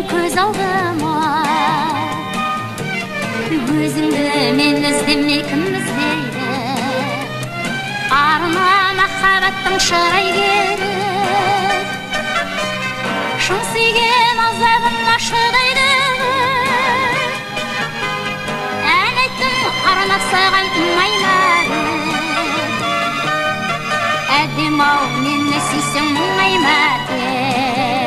Бейнең көз алдыма. Өзіңді мен іздемей кім іздейді? Арына махаббаттың шырай беріп, шын сүйген азабыма шыдайды. Ән айттым арнап саған ұнай ма деп. Әдем-ау, мені сүйсең мұңайма деп.